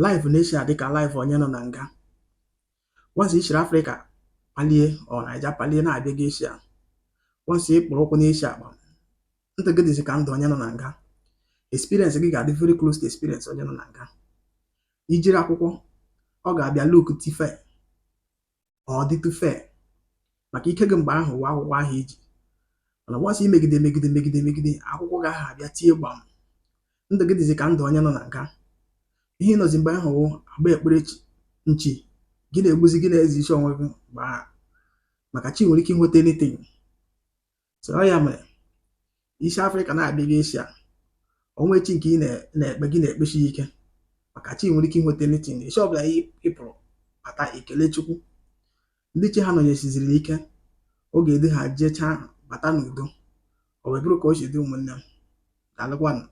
Life n'Asia dị ka life onye nọ na nga. Once i shiri Afrịka palie or Naija palie na-abịa gị Asia, once ị kpụrụ ụkwụ n'Asia, gbam, ndụ gị dịzi ka ndụ onye nọ na nga. Experience gị ga-adị very close to experience onye nọ na nga. Ijiri akwụkwọ, ọ ga-abịa look too fair, ọ dịtụ fair, maka ike gị mgbe ahụ wụ akwụkwọ ahụ iji. Mana once imegide, megide, megide, megide, akwụkwọ gị ahụ abịa tie gbam, ndụ gị dịzi ka ndụ onye nọ na nga. Ihe ịnọzi mgbe ahụ wụ agba ekpere nchi gị na-egbuzi gị, na-eze isi onwe gị mgbe ahụ, maka chi nwere ike inweta anything. So ọ ya mere isi Afrịka na-abịa gị Asia, onwe chi nke ị na-ekpe, gị na-ekpesi ike, maka chi nwere ike inweta anything. Isi ọbụla ị pụrụ bata, ekele Chukwu. Ndị chi ha nọnyesiziri ike, oge edu ha jechaa bata n'udo. O wee bụrụ ka o si dị. Ụmụnne m, daalụkwanụ.